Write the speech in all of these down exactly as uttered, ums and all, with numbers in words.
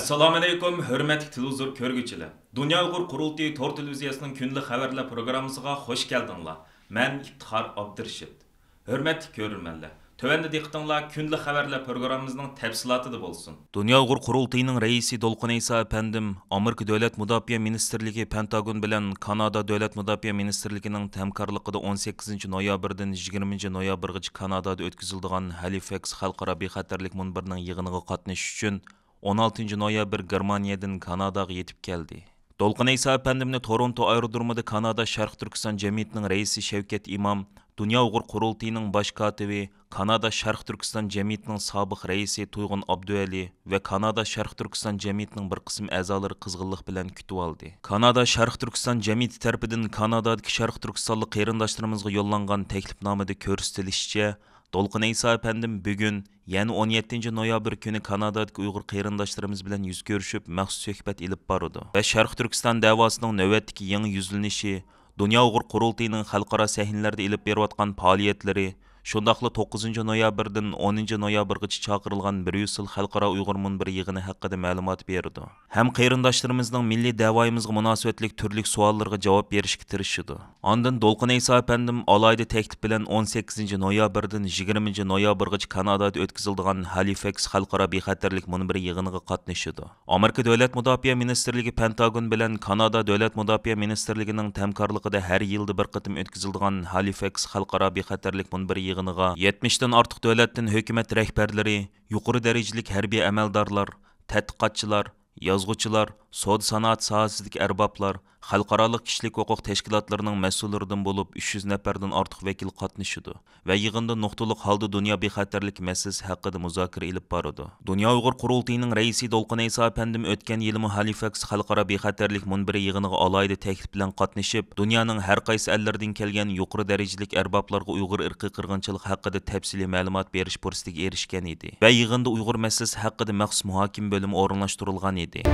ئەسسالامۇئەلەيكۇم، ھۆرمەتلىك تېلېۋىزور كۆرگۈچىلەر! دۇنيا ئۇيغۇر قۇرۇلتىيى تور تېلېۋىزىيەسىنىڭ كۈندىلىك خەۋەرلەر پروگراممىسىغا خۇش كەلدىڭلار. مەن ئىپتىخار ئابدۇرېشىت. ھۆرمەتلىك كۆرۈرمەنلەر، تۆۋەندە دىققىتىڭلار كۈندىلىك خەۋەرلەر پروگراممىمىزنىڭ تەپسىلاتىدا بولسۇن. دۇنيا ئۇيغۇر قۇرۇلتىيىنىڭ رەئىسى دولقۇن ئەيسا ئەپەندىم ئامېرىكا دۆلەت مۇداپىئە مىنىستىرلىكى پېنتاگون بىلەن كانادا دۆلەت مۇداپىئە مىنىستىرلىكىنىڭ ھەمكارلىقىدا ئون سەككىزىنچى نويابىردىن يىگىرمىنچى نويابىرغىچە كانادادا ئۆتكۈزۈلىدىغان ھالىفەكس خەلقئارا بىخەتەرلىك مۇنبىرىنىڭ يىغىنىغا قاتنىشىش ئۈچۈن ئون ئالتىنچى نويابىر گېرمانىيەدىن كاناداغا يېتىپ كەلدى. دولقۇن ئەيسا ئەپەندىمنى تورونتو ئايرودرومىدا كانادا شەرقىي تۈركىستان جەمئىيىتىنىڭ رەئىسى شەۋكەت ئىمام، دۇنيا ئۇيغۇر قۇرۇلتىيىنىڭ باش كاتىپى، كانادا شەرقىي تۈركىستان جەمئىيىتىنىڭ سابىق رەئىسى تۇيغۇن ئابدۇئەلى ۋە كانادا شەرقىي تۈركىستان جەمئىيىتىنىڭ بىر قىسىم ئەزالىرى قىزغىنلىق بىلەن كۈتۈۋالدى. كانادا شەرقىي تۈركىستان جەمئىيىتى تەرىپىدىن كانادادىكى شەرقىي تۈركىستانلىق قېرىنداشلىرىمىزغا يوللانغان تەكلىپنامىدە كۆرسىتىلىشىچە، دولقۇن ئەيسا ئەپەندىم بۈگۈن، يەنى ئون يەتتىنچى نويابىر كۈنى كانادادىكى ئۇيغۇر قېرىنداشلىرىمىز بىلەن يۈز كۆرۈشۈپ، مەخسۇس سۆھبەت ئېلىپ بارىدۇ ۋە شەرقىي تۈركىستان دەۋاسىنىڭ نۆۋەتتىكى يېڭى يۈزلىنىشى، دۇنيا ئۇيغۇر قۇرۇلتىيىنىڭ خەلقئارا سەھنىلەردە ئېلىپ بېرىۋاتقان پائالىيەتلىرى، شۇنداقلا توققۇزىنچى نويابىردىن ئونىنچى نويابىرغىچە چاقىرىلغان بريۇسسېل خەلقئارا ئۇيغۇر مۇنبىرى يىغىنى ھەققىدە مەلۇمات بېرىدۇ. ھەم قېرىنداشلىرىمىزنىڭ مىللىي دەۋايىمىزغا مۇناسىۋەتلىك تۈرلۈك سوئاللىرىغا جاۋاب بېرىشكە تىرىشىدۇ. ئاندىن دولقۇن ئەيسا ئەپەندىم ئالاھىدە تەكلىپ بىلەن ئون سەككىزىنچى نويابىردىن يىگىرمىنچى نويابىرغىچە كانادادا ئۆتكۈزۈلىدىغان ھالىفەكس خەلقئارا بىخەتەرلىك مۇنبىرى يىغىنىغا قاتنىشىدۇ. ئامېرىكا دۆلەت مۇداپىئە مىنىستىرلىكى پېنتاگون بىلەن كانادا دۆلەت مۇداپىئە مىنىستىرلىكىنىڭ ھەمكارلىقىدا ھەر يىلدا بىر قېتىم ئۆتكۈزۈلىدىغان ھالىفەكس خەلقئارا بىخەتەرلىك مۇنبىرى يىغىنىغا يەتمىشتىن ئارتۇق دۆلەتتىن ھۆكۈمەت رەھبەرلىرى، يۇقىرى دەرىجىلىك ھەربىي ئەمەلدارلار، تەتقىقاتچىلار، يازغۇچىلار، سودا سانائەت ساھەسىدىكى ئەربابلار، خەلقئارالىق كىشىلىك ھوقۇق تەشكىلاتلىرىنىڭ مەسئۇللىرىدىن بولۇپ ئۈچ يۈز نەپەردىن ئارتۇق ۋەكىل قاتنىشىدۇ ۋە يىغىندا نۇقتىلىق ھالدا دۇنيا بىخەتەرلىكى مەسىلىسى ھەققىدە مۇزاكىرە ئېلىپ بارىدۇ. دۇنيا ئۇيغۇر قۇرۇلتىيىنىڭ رەئىسى دولقۇن ئەيسا ئەپەندىم ئۆتكەن يىلىمۇ ھالىفەكس خەلقئارا بىخەتەرلىك مۇنبىرى يىغىنىغا ئالاھىدە تەكلىپ بىلەن قاتنىشىپ، دۇنيانىڭ ھەر قايسى ئەللىرىدىن كەلگەن يۇقىرى دەرىجىلىك ئەربابلارغا ئۇيغۇر ئىرقىي قىرغىنچىلىقى ھەققىدە تەپسىلىي مەلۇمات بېرىش پۇرسىتىگە ئېرىشكەن ئىدى ۋە يىغىندا ئۇيغۇر مەسىلىسى ھەققىدە مەخسۇس مۇھاكىمە بۆلۈمى ئورۇنلاشتۇرۇلغان ئىدى.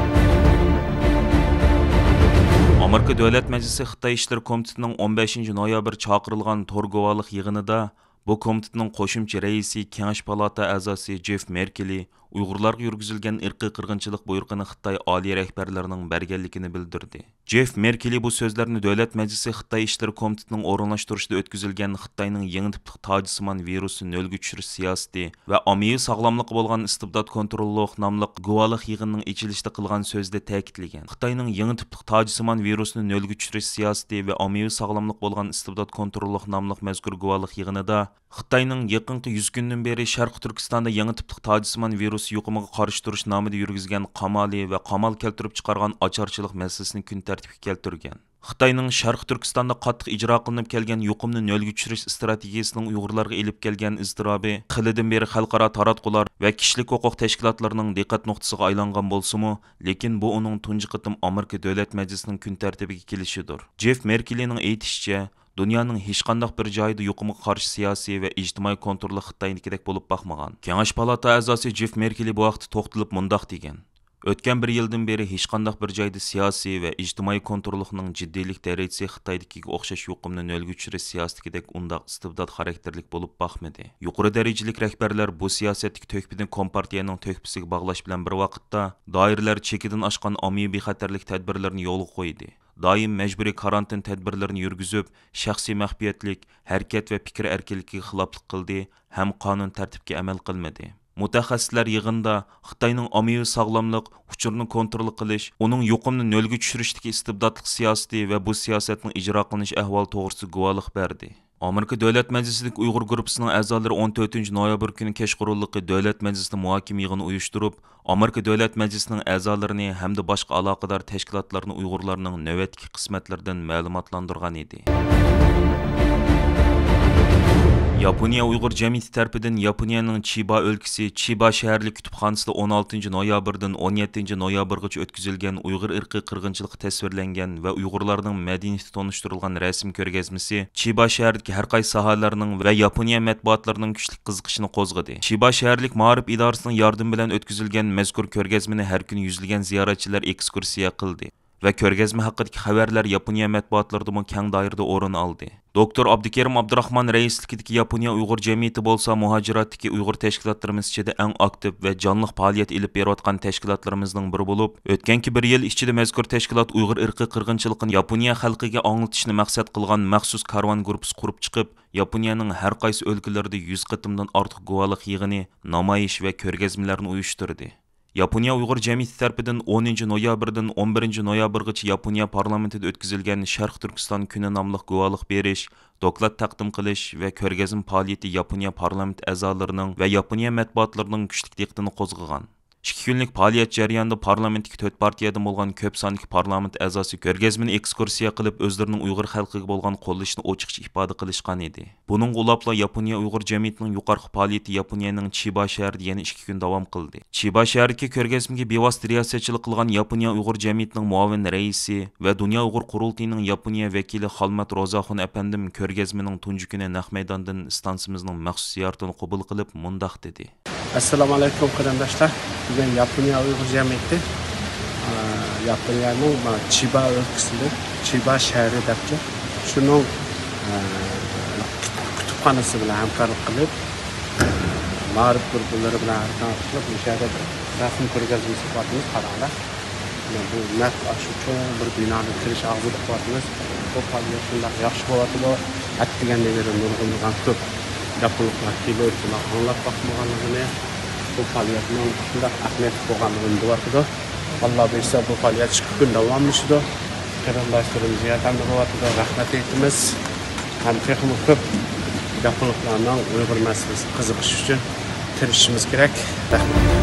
ئامېرىكا دۆلەت مەجلىسى خىتاي ئىشلىرى كومىتېتىنىڭ ئون بەشىنچى نويابىر چاقىرىلغان تور گۇۋاھلىق يىغىنىدا بۇ كومىتېتنىڭ قوشۇمچە رەئىسى، كېڭەش پالاتا ئەزاسى جېف مېركېلى ئۇيغۇرلارغا يۈرگۈزۈلگەن ئىرقىي قىرغىنچىلىق بۇيرۇقىنى خىتاي ئالىي رەھبەرلىرىنىڭ بەرگەنلىكىنى بىلدۈردى. جېف مېركېلى بۇ سۆزلەرنى دۆلەت مەجلىسى خىتاي ئىشلىرى كومىتېتىنىڭ ئورۇنلاشتۇرۇشىدا ئۆتكۈزۈلگەن خىتاينىڭ يېڭى تىپلىق تاجسىمان ۋىرۇسى نۆلگە چۈشۈرۈش سىياسىتى ۋە ئاممىۋى ساغلاملىققا بولغان ئىستىبدات كونتروللۇق ناملىق گۇۋاھلىق يىغىنىنىڭ ئېچىلىشىدا قىلغان سۆزىدە تەكىتلىگەن. خىتاينىڭ يېڭى تىپلىق تاجسىمان ۋىرۇسىنى نۆلگە چۈشۈرۈش سىياسىتى ۋە ئاممىۋى ساغلاملىققا بولغان ئىستىبدات كونتروللۇق ناملىق مەزكۇر گۇۋاھلىق يىغىنىدا خىتاينىڭ يېقىنقى يۈز كۈندىن بېرى شەرقىي تۈركىستاندا يېڭى تىپلىق تاجسىمان ۋىرۇسى يۇقۇمىغا قارشى تۇرۇش نامىدا يۈرگۈزگەن قامالى ۋە قامال كەلتۈرۈپ چىقارغان ئاچارچىلىق مەسىلىسىنى كۈن تەرتىپكە كەلتۈرگەن. خىتاينىڭ شەرقىي تۈركىستاندا قاتتىق ئىجرا قىلىنىپ كەلگەن يۇقۇمنى نۆلگە چۈشۈرۈش ئىستراتېگىيىسىنىڭ ئۇيغۇرلارغا ئېلىپ كەلگەن ئىزتىرابى خېلىدىن بېرى خەلقئارا تاراتقۇلار ۋە كىشىلىك ھوقۇق تەشكىلاتلىرىنىڭ دىققەت نۇقتىسىغا ئايلانغان بولسىمۇ، لېكىن بۇ ئۇنىڭ تۇنجى قېتىم ئامېرىكا دۆلەت مەجلىسىنىڭ كۈن تەرتىپىگە كېلىشىدۇر. جېف مېركېلىنىڭ ئېيتىشىچە، دۇنيانىڭ ھېچقانداق بىر جايىدا يۇقۇمغا قارشى سىياسىي ۋە ئىجتىمائىي كونتروللۇق خىتاينىڭكىدەك بولۇپ باقمىغان. كېڭەش پالاتا ئەزاسى جېف مېركېلى بۇ ھەقتە توختىلىپ مۇنداق دېگەن: «ئۆتكەن بىر يىلدىن بېرى ھېچقانداق بىر جايدا سىياسىي ۋە ئىجتىمائىي كونتروللۇقنىڭ جىددىيلىك دەرىجىسى خىتايدىكىگە ئوخشاش يۇقۇمنى نۆلگە چۈشۈرۈش سىياسىتىدىكىدەك ئۇنداق ئىستىبدات خاراكتېرلىك بولۇپ باقمىدى. يۇقىرى دەرىجىلىك رەھبەرلەر بۇ سىياسەتتىكى تۆھپىنى كومپارتىيەنىڭ تۆھپىسىگە باغلاش بىلەن بىر ۋاقىتتا، دائىرىلەر چېكىدىن ئاشقان ئاممىۋى بىخەتەرلىك تەدبىرلىرىنى يولغا قويدى. دائىم مەجبۇرىي كارانتىن تەدبىرلىرىنى يۈرگۈزۈپ، شەخسىي مەخپىيەتلىك، ھەرىكەت ۋە پىكىر ئەركىنلىكىگە خىلاپلىق قىلدى ھەم قانۇن تەرتىپكە ئەمەل قىلمىدى.» مۇتەخەسسىسلەر يىغىندا خىتاينىڭ ئاممىۋى ساغلاملىق، ئۇچۇرنى كونترول قىلىش، ئۇنىڭ يۇقۇمنى نۆلگە چۈشۈرۈشتىكى ئىستىبداتلىق سىياسىتى ۋە بۇ سىياسەتنىڭ ئىجرا قىلىنىش ئەھۋالى توغرىسىدا گۇۋاھلىق بەردى. ئامېرىكا دۆلەت مەجلىسىدىكى ئۇيغۇر گۇرۇپپىسىنىڭ ئەزالىرى ئون تۆتىنچى نويابىر كۈنى كەچقۇرۇنلۇقى دۆلەت مەجلىسىدە مۇھاكىمە يىغىنى ئۇيۇشتۇرۇپ، ئامېرىكا دۆلەت مەجلىسىنىڭ ئەزالىرىنى ھەمدە باشقا ئالاقىدار تەشكىلاتلارنى ئۇيغۇرلارنىڭ نۆۋەتتىكى قىسمەتلىرىدىن مەلۇماتلاندۇرغان ئىدى. ياپونىيە ئۇيغۇر جەمئىيىتى تەرىپىدىن ياپونىيەنىڭ چىبا ئۆلكىسى چىبا شەھەرلىك كۇتۇپخانىسىدا ئون ئالتىنچى نويابىردىن ئون يەتتىنچى نويابىرغىچە ئۆتكۈزۈلگەن ئۇيغۇر ئىرقىي قىرغىنچىلىقى تەسۋىرلەنگەن ۋە ئۇيغۇرلارنىڭ مەدەنىيىتى تونۇشتۇرۇلغان رەسىم كۆرگەزمىسى چىبا شەھىرىدىكى ھەر قايسى ساھەلەرنىڭ ۋە ياپونىيە مەتبۇئاتلىرىنىڭ كۈچلۈك قىزىقىشىنى قوزغىدى. چىبا شەھەرلىك مائارىپ ئىدارىسىنىڭ ياردىمى بىلەن ئۆتكۈزۈلگەن مەزكۇر كۆرگەزمىنى ھەر كۈنى يۈزلىگەن زىيارەتچىلەر ئېكسكۇرسىيە قىلدى ۋە كۆرگەزمە ھەققىدىكى خەۋەرلەر ياپونىيە مەتبۇئاتلىرىدىمۇ كەڭ دائىرىدە ئورۇن ئالدى. دوكتور ئابدۇكېرىم ئابدۇراخمان رەئىسلىكىدىكى ياپونىيە ئۇيغۇر جەمئىيىتى بولسا مۇھاجىراتتىكى ئۇيغۇر تەشكىلاتلىرىمىز ئىچىدە ئەڭ ئاكتىپ ۋە جانلىق پائالىيەت ئېلىپ بېرىۋاتقان تەشكىلاتلىرىمىزنىڭ بىرى بولۇپ، ئۆتكەنكى بىر يىل ئىچىدە مەزكۇر تەشكىلات ئۇيغۇر ئىرقىي قىرغىنچىلىقىنى ياپونىيە خەلقىگە ئاڭلىتىشنى مەقسەت قىلغان مەخسۇس كارۋان گۇرۇپپىسى قۇرۇپ چىقىپ، ياپونىيەنىڭ ھەر قايسى ئۆلكىلىرىدە يۈز قېتىمدىن ئارتۇق گۇۋاھلىق يىغىنى، نامايىش ۋە كۆرگەزمىلەرنى ئۇيۇشتۇردى. ياپونىيە ئۇيغۇر جەمئىيىتى تەرىپىدىن ئونىنچى نويابىردىن ئون بىرىنچى نويابىرغىچە ياپونىيە پارلامېنتىدا ئۆتكۈزۈلگەن شەرقىي تۈركىستان كۈنى ناملىق گۇۋاھلىق بېرىش، دوكلات تەقدىم قىلىش ۋە كۆرگەزمە پائالىيىتى ياپونىيە پارلامېنت ئەزالىرىنىڭ ۋە ياپونىيە مەتبۇئاتلىرىنىڭ كۈچلۈك دىققىتىنى قوزغىغان. ئىككى كۈنلۈك پائالىيەت جەريانىدا پارلامېنتتىكى تۆت پارتىيەدىن بولغان كۆپ ساندىكى پارلامېنت ئەزاسى كۆرگەزمىنى ئېكسكۇرسىيە قىلىپ، ئۆزلىرىنىڭ ئۇيغۇر خەلقىگە بولغان قوللىشىنى ئوچۇقچە ئىپادە قىلىشقان ئىدى. بۇنىڭغا ئۇلاپلا ياپونىيە ئۇيغۇر جەمئىيىتىنىڭ يۇقىرىقى پائالىيىتى ياپونىيەنىڭ چىبا شەھىرىدە يەنە ئىككى كۈن داۋام قىلدى. چىبا شەھىرىدىكى كۆرگەزمىگە بىۋاسىتە رىياسەتچىلىك قىلغان ياپونىيە ئۇيغۇر جەمئىيىتىنىڭ مۇئاۋىن رەئىسى ۋە دۇنيا ئۇيغۇر قۇرۇلتىيىنىڭ ياپونىيە ۋەكىلى خالمات روزاخۇن ئەپەندىم كۆرگەزمىنىڭ تۇنجى كۈنى نەق مەيداندىن ئىستانسىمىزنىڭ مەخسۇس زىيارىتىنى قوبۇل قىلىپ مۇنداق دېدى. ئەسسالامۇ ئەلەيكۇم قېرىنداشلار. بۈگۈن ياپونىيە ئۇيغۇر جەمئىيىتى، ئە، ياپونىيەنىڭ، ئە، چىبا ئۆلكىسىدە، چىبا شەھىرى دەپتۇ. شۇنىڭ، ئە، كۇتۇپخانىسى بىلەن ھەمكارلىق قىلىپ، ئە، مائارىپ گۇرۇپپىلىرى بىلەن ھەمكارلىق قىلىپ، بۇ يەردە بىر رەسىم كۆرگەزمىسى قىلىۋاتىمىز، قاراڭلار. مانا بۇ نەق ئاشۇ چوڭ بىر بىنانى كىرىش ئاغزىدا قىلىۋاتىمىز. بۇ پائالىيەت شۇنداق ياخشى بولۇۋاتىدۇ. ئەتىگەندىن بېرى نۇرغۇنلىغان كۆپ ياپونلۇقلار كېلىپ، بۇلار ئاڭلاپ باقمىغانلىقىنى، بۇ پائالىيەتنىڭ شۇنداق ئەھمىيەتلىك بولغانلىقىنى بىلىۋاتىدۇ. ئاللا بۇيرۇسا، بۇ پائالىيەت ئىككى كۈن داۋاملىشىدۇ. قېرىنداشلىرىمىز ياردەمدە بولۇۋاتىدۇ، رەھمەت ئېيتىمىز. ھەم تېخىمۇ كۆپ ياپونلۇقلارنىڭ ئۇيغۇر مەسىلىسىگە قىزىقىش ئۈچۈن تىرىشىشىمىز كېرەك. رەھمەت.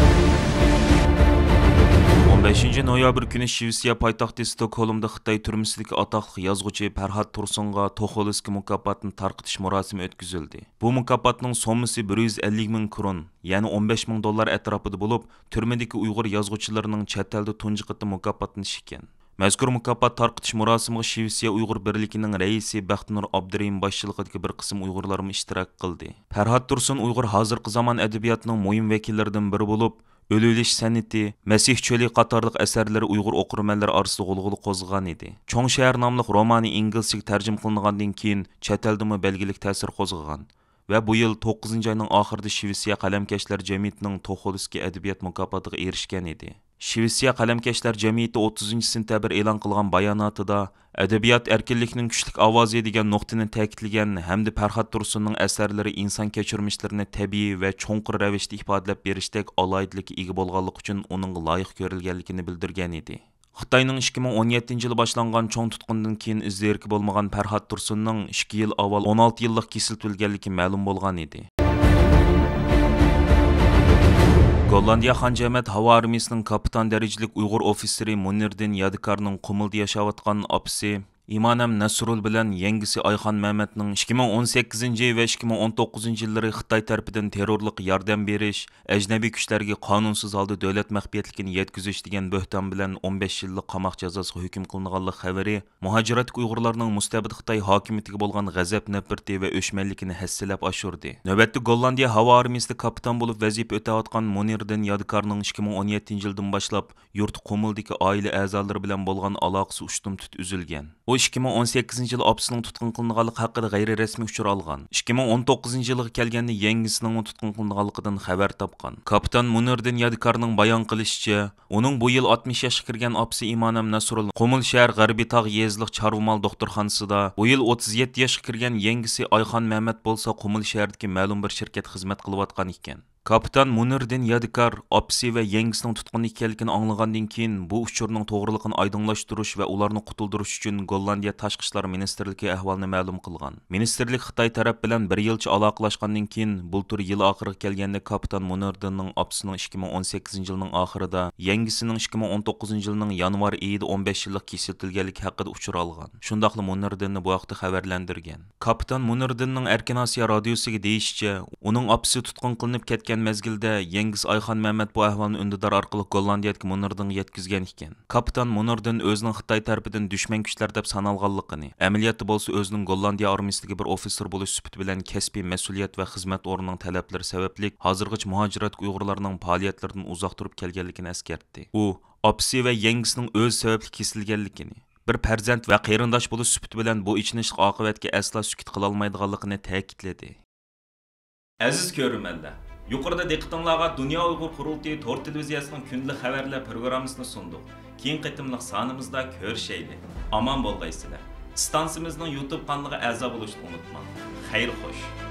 ئون بەشىنچى نويابىر كۈنى شىۋېتسىيە پايتەختى ستوكھولمدا خىتاي تۈرمىسىدىكى ئاتاقلىق يازغۇچى پەرھات تۇرسۇنغا توخولسكىي مۇكاپاتىنى تارقىتىش مۇراسىمى ئۆتكۈزۈلدى. بۇ مۇكاپاتنىڭ سوممىسى بىر يۈز ئەللىك مىڭ كرون، يەنى ئون بەش مىڭ دوللار ئەتراپىدا بولۇپ، تۈرمىدىكى ئۇيغۇر يازغۇچىلىرىنىڭ چەت ئەلدە تۇنجى قېتىم مۇكاپاتلىنىشى ئىكەن. مەزكۇر مۇكاپات تارقىتىش مۇراسىمىغا شىۋېتسىيە ئۇيغۇر بىرلىكىنىڭ رەئىسى بەختىنۇر ئابدۇرېھىم باشچىلىقىدىكى بىر قىسىم ئۇيغۇرلارمۇ ئىشتىراك قىلدى. پەرھات تۇرسۇن ئۇيغۇر ھازىرقى زامان ئەدەبىياتىنىڭ مۇھىم ۋەكىللىرىدىن بىرى بولۇپ، ئۆلۈۋېلىش سەنئىتى، مەسىھ چۆلى قاتارلىق ئەسەرلىرى ئۇيغۇر ئوقۇرمەنلىرى ئارىسىدا غۇلغۇلا قوزغىغان ئىدى. چوڭ شەھەر ناملىق رومانى ئىنگلىزچىگە تەرجىمە قىلىنغاندىن كېيىن، چەت ئەلدىمۇ بەلگىلىك تەسىر قوزغىغان ۋە بۇ يىل توققۇزىنچى ئاينىڭ ئاخىرىدا شىۋېتسىيە قەلەمكەشلەر جەمئىيىتىنىڭ توخولسكىي ئەدەبىيات مۇكاپاتىغا ئېرىشكەن ئىدى. شىۋېتسىيە قەلەمكەشلەر جەمئىيىتى ئوتتۇزىنچى سېنتەبىر ئېلان قىلغان باياناتىدا، ئەدەبىيات ئەركىنلىكنىڭ كۈچلۈك ئاۋازى دېگەن نۇقتىنى تەكىتلىگەن ھەمدە پەرھات تۇرسۇننىڭ ئەسەرلىرى ئىنسان كەچۈرمىشلىرىنى تەبىئىي ۋە چوڭقۇر رەۋىشتە ئىپادىلەپ بېرىشتەك ئالاھىدىلىككە ئىگە بولغانلىقى ئۈچۈن ئۇنىڭغا لايىق كۆرۈلگەنلىكىنى بىلدۈرگەن ئىدى. خىتاينىڭ ئىككى مىڭ ئون يەتتىنچى يىلى باشلانغان چوڭ تۇتقۇندىن كېيىن ئىز دېرىكى بولمىغان پەرھات تۇرسۇننىڭ ئىككى يىل ئاۋۋال ئون ئالتە يىللىق كېسىلتە ئۆلگەنلىكى مەلۇم بولغان ئىدى. گوللاندىيە خانجەمەت ھاۋا ئارمىيىسىنىڭ كاپىتان دەرىجىلىك ئۇيغۇر ئوفىتسېرى مۇنىردىن يادىكارنىڭ قۇمۇلدا ياشاۋاتقان ئاپىسى ئىمانەم نەسرۇل بىلەن يەڭگىسى ئايخان مەمەتنىڭ ئىككى مىڭ ئون سەككىزىنچى ۋە ئىككى مىڭ ئون توققۇزىنچى يىللىرى خىتاي تەرىپىدىن تېررورلۇققا ياردەم بېرىش، ئەجنەبىي كۈچلەرگە قانۇنسىز ھالدا دۆلەت مەخپىيەتلىكىنى يەتكۈزۈش دېگەن بۆھتان بىلەن ئون بەش يىللىق قاماق جازاسىغا ھۆكۈم قىلىنغانلىق خەۋىرى مۇھاجىرەتتىكى ئۇيغۇرلارنىڭ مۇستەبىت خىتاي ھاكىمىيىتىگە بولغان غەزەپ-نەپرىتى ۋە ئۆچمەنلىكىنى ھەسسىلەپ ئاشۇردى. نۆۋەتتە گوللاندىيە ھاۋا ئارمىيىسىدا كاپىتان بولۇپ ۋەزىپە ئۆتەۋاتقان مۇنىردىن يادىكارنىڭ ئىككى مىڭ ئون يەتتىنچى يىلدىن باشلاپ يۇرتى قۇمۇلدىكى ئائىلە ئەزالىرى بىلەن بولغان ئالاقىسى ئۇشتۇمتۇت ئۈزۈلگەن. ئۇ ئىككى مىڭ ئون سەككىزىنچى يىلى ئاپىسىنىڭ تۇتقۇن قىلىنغانلىقى ھەققىدە غەيرىي رەسمىي ئۇچۇر ئالغان. ئىككى مىڭ ئون توققۇزىنچى يىلغا كەلگەندە يەڭگىسىنىڭمۇ تۇتقۇن قىلىنغانلىقىدىن خەۋەر تاپقان. كاپىتان مۇنىردىن يادىكارنىڭ بايان قىلىشىچە، ئۇنىڭ بۇ يىل ئاتمىش ياشقا كىرگەن ئاپىسى ئىمانەم نەسرۇللا قۇمۇل شەھەر غەربىي تاغ يېزىلىق چارۋا مال دوختۇرخانىسىدا، بۇ يىل ئوتتۇز يەتتە ياشقا كىرگەن يەڭگىسى ئايخان مەمەت بولسا قۇمۇل شەھىرىدىكى مەلۇم بىر شىركەتتە خىزمەت قىلىۋاتقان ئىكەن. كاپىتان مۇنىردىن يادىكار ئاپىسى ۋە يەڭگىسىنىڭ تۇتقۇن ئىكەنلىكىنى ئاڭلىغاندىن كېيىن، بۇ ئۇچۇرنىڭ توغرىلىقىنى ئايدىڭلاشتۇرۇش ۋە ئۇلارنى قۇتۇلدۇرۇش ئۈچۈن گوللاندىيە تاشقى ئىشلار مىنىستىرلىكى ئەھۋالنى مەلۇم قىلغان. مىنىستىرلىك خىتاي تەرەپ بىلەن بىر يىلچە ئالاقىلەشكەندىن كېيىن، بۇلتۇر يىل ئاخىرىغا كەلگەندە كاپىتان مۇنىردىننىڭ ئاپىسىنىڭ ئىككى مىڭ ئون سەككىزىنچى يىلنىڭ ئاخىرىدا، يەڭگىسىنىڭ ئىككى مىڭ ئون توققۇزىنچى يىلنىڭ يانۋار ئېيىدا ئون بەش يىللىق كېسىلتىلگەنلىكى ھەققىدە ئۇچۇر ئالغان. شۇنداقلا مۇنىردىننى بۇ ھەقتە خەۋەرلەندۈرگەن. كاپىتان مۇنىردىننىڭ ئەركىن ئاسىيا رادىيوسىغا دېيىشىچە، ئۇنىڭ ئاپىسى تۇتقۇن قىلىنىپ كەتكەن مەزگىلدە يەڭگىسى ئايخان مەمەت بۇ ئەھۋالنى ئۈندىدار ئارقىلىق گوللاندىيەدىكى مۇنىردىنغا يەتكۈزگەن ئىكەن. كاپىتان مۇنىردىن ئۆزىنىڭ خىتاي تەرىپىدىن دۈشمەن كۈچلەر دەپ سانالغانلىقىنى، ئەمەلىيەتتە بولسا ئۆزىنىڭ گوللاندىيە ئارمىيىسىدىكى بىر ئوفىتسېر بولۇش سۈپىتى بىلەن كەسپىي مەسئۇلىيەت ۋە خىزمەت ئورنىنىڭ تەلەپلىرى سەۋەبلىك ھازىرغىچە مۇھاجىرەتتىكى ئۇيغۇرلارنىڭ پائالىيەتلىرىدىن ئۇزاق تۇرۇپ كەلگەنلىكىنى ئەسكەرتتى. ئۇ ئاپىسى ۋە يەڭگىسىنىڭ ئۆزى سەۋەبلىك كېسىلگەنلىكىنى، بىر پەرزەنت ۋە قېرىنداش بولۇش سۈپىتى بىلەن بۇ ئېچىنىشلىق ئاقىۋەتكە ئەسلا سۈكۈت قىلالمايدىغانلىقىنى تەكىتلىدى. ئەزىز كۆرۈرمەنلەر، يۇقىرىدا دىققىتىڭلارغا دۇنيا ئۇيغۇر قۇرۇلتىيى تور تېلېۋىزىيەسىنىڭ كۈندىلىك خەۋەرلەر پروگراممىسىنى سۇندۇق. كېيىنكى قېتىملىق سانىمىزدا كۆرۈشەيلى. ئامان بولغايسىلەر. ئىستانسىمىزنىڭ يۇتۇب قانىلىغا ئەزا بولۇشنى ئۇنتۇماڭ. خەير خوش.